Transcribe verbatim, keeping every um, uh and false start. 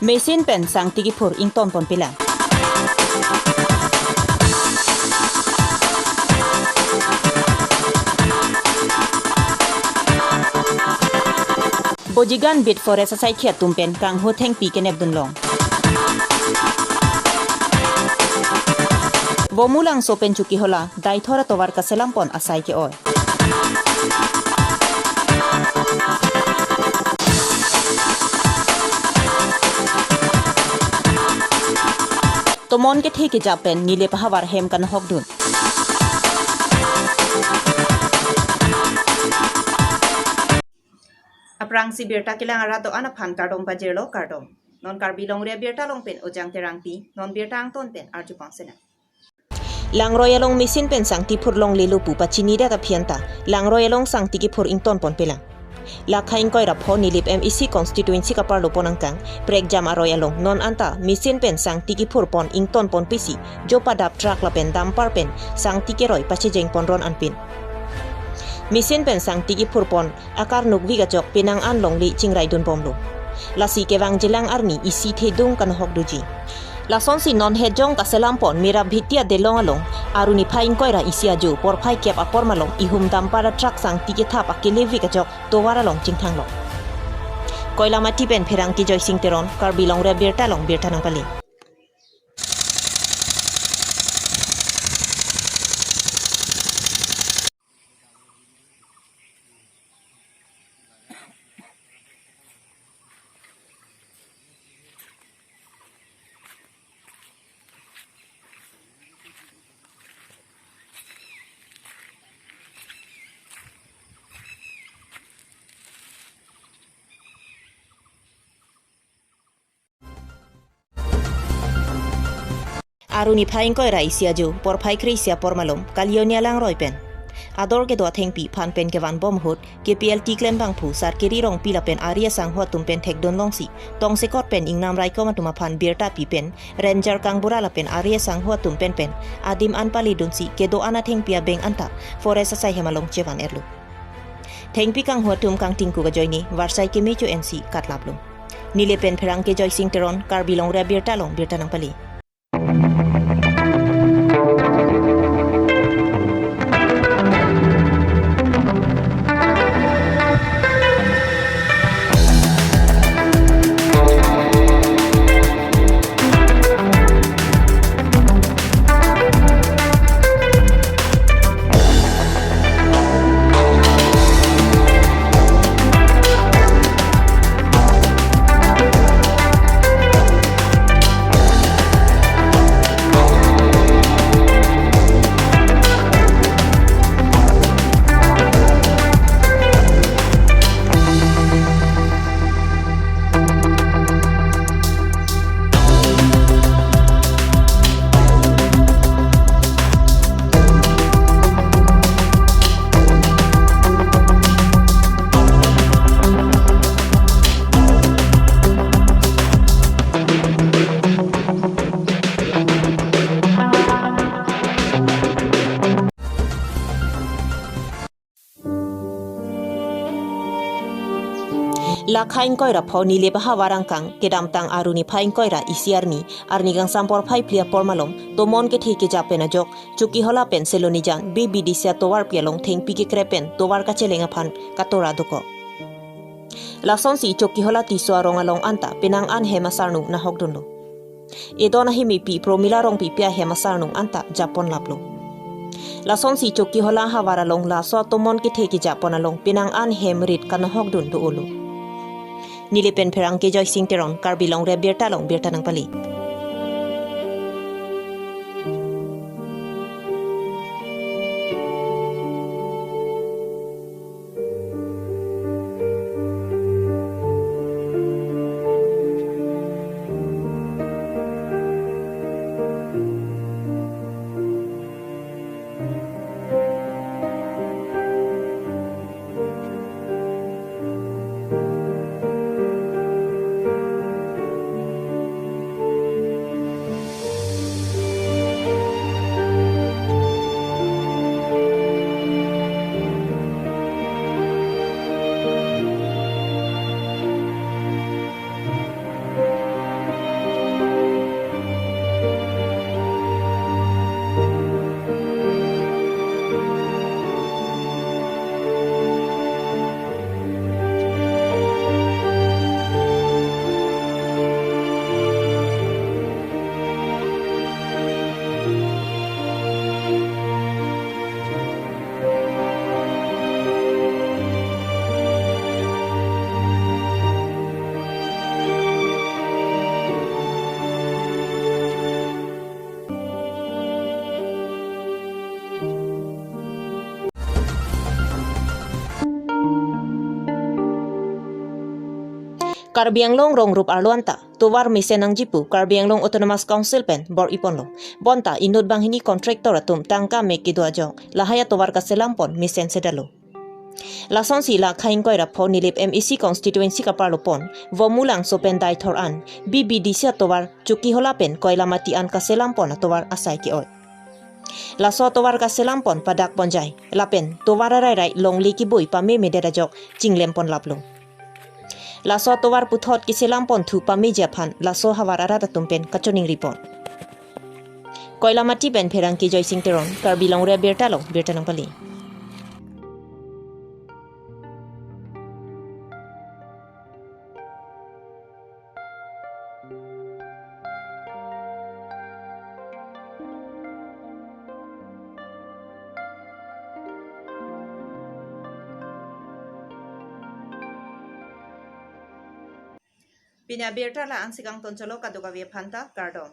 Machine pen sangti kiphur ingtonponpelang. Bojigan Beat Forest asaikhi atum pen kanghu thengpi kenepdunlong. Vomu Langso pen Chokihola, Deithor atovar kaselampon asai ke-oi. Tomon kethe kejap pen Nilip ahavar hem kanohokdun. Aphrangsi birta kelang arat do-an aphan kardom pajirlo, kardom. Non Karbi Longri abirta along pen Ojang Terangpi, non birta angton pen arjupon sena. Langroi along machine pen sangti phurlonglelo pu pachinidet aphi anta, Langroi along sangti kiphur ingtonponpelang. Lakha ingkoi ra pho Nilip M A C constituency kaparlopon angkang, prekjam aroi along non anta machine pen sangti kiphurpon ingtonponpisi, jo padap truck lapen dumper pen sangti keroi pachejengponron anpin. Machine pen sangti kiphurpon akarnukvik ajok penang an longle chingraidunbomlo. Lasi kevangjilang arni isi thedung kanohok doji. Lasonsi non hejong kaselampon Mirap Bhitia Delong along, aruni phai ingkoi ra isi ajo porphai kep apor malom ihum dumper atruck sangti kethap akelevik ajok tovar along chingthanglo. Koilamati pen Pherangke Joysing Teron, Karbi Longri abirta along birta nangpale. Aruni phai ingkoi ra isi ajo, porphai kre-isi apor malom, Kalioni alangroi pen ador kedo athengpi phan pen kevanbom ahut, K P L T klembangphu Sarkiri Rongpi lapen ari asangho atum pen thekdunlongsi, tongsekot pen ingnam raikom atum aphan birta pi pen, Ranger Kangbura lapen ari asangho atum pen pen, adim an paledunsi, kedo-an athengpi abeng anta, forest asai hem along chevan-etlo. Thengpi kanghu atum kangtingkuk ajoine, varsai kemecho ensi katlaplo. Nilip pen Pherangke Joysing Teron, Karbi Longri abirta along birta nangpale. Lakha ingkoi ra pho Nilip ahavar angkang kedamtang aruni phai ingkoi ra isi arni, arni kangsam porphai phli apor malom, tomon kethe kejap pen ajok, Chokihola pen Selonijan, B B D C atovarpi along thengpi kekre pen tovar kacheleng aphan katora dokok. Lasonsi Chokihola Tisso arong along anta penang an hem asarnung nahokdunlo. Edon ahimepi Promila Rongpipi ahem asarnung anta japonlaplo. Lasonsi Chokihola ahavar along laso atomon kethe kejapon along penang an hem rit kanohokdun do-olo. Nilip pen Pherangke Joysing Teron, Karbi Longri abirta along birta nangpale. Karbi Anglong rong rup arlo anta tovar mesen nangji pu Karbi Anglong Autonomous Council pen bor-iponlo. Bonta inut banghini contractor atum tangka mek kedo ajok lahai atovar kaselampon mesen sedalo. Lasonsi la khaing koira pho Nilip M A C constituency kaparlopon Vomulang sopen Daithor an B B D C atovar Chokihola pen Koilamati an kaselampon atovar asai ke-oi. Laso atovar kaselampon padakponjai lapen tovar arairai longle keboi pamemedet ajok chinglemponlaplo. Laso atovar puthot keselamponthu pameji aphan laso havar arat atum pen kachoningripon. Koilamati pen Pherangke Joysing Teron, Karbi Longri Abirta along birta nangpale. Pini abirta la-ansi kangtonchotlo, kadokave aphanta kardom.